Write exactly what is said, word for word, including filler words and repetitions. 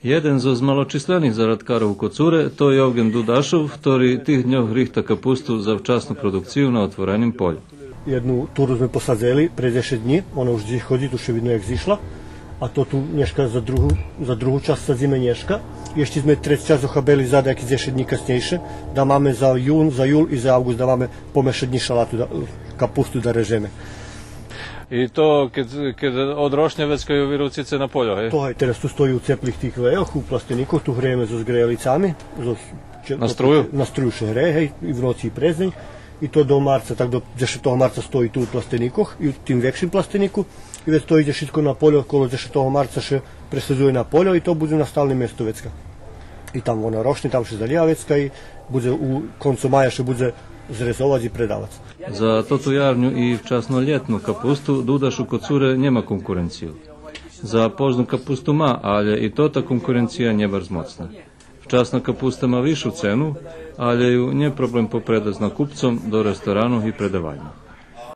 Єден зоз малочислених зарадкарох у Коцуре то Йовґен Дудашов, хтори тих дньох рихта капусту за вчасну продукцию на отвореним полю. Єдну туру зме посадзели пре дзешец днї, она уж зиходзи, ту ше видно як зишла, а то ту нєшка за другу, за другу часц садзиме нєшка. Ище зме трец часц охабели за даяки дзешец днї каснєйше, да маме за юн, за юл и за авґуст да маме помешеднї шалату да, капусту да режеме. И то кед, кед одрошнє, вецка ю вируцице на польо, гей? То гей, тераз ту стої у цеплих тих лейох, у пластеникох, ту греєме зоз греялицами, зоз, че-, На струю? На струю ше греє, гей, и в ноци и през дзень. И то до марца, так до дзешетого марца стої ту у пластеникох, и у тим векшим пластенику. И вец то идзе шицко на польо, коло дзешетого марца ше пресадзує на польо и то будзе на сталне место вецка. И там вона рошнє, там ше залїва вецка и будзе у концу мая ше будзе зрезовац и предавац. За тоту ярню и вчаснолєтну капусту Дудаш у Коцуре нєма конкуренцию. За пожну капусту ма, алє и тота конкуренция нє барз моцна. Вчасна капуста ма висшу цену, алє ю нє проблем попредац накупцом до ресторану и предавальнї.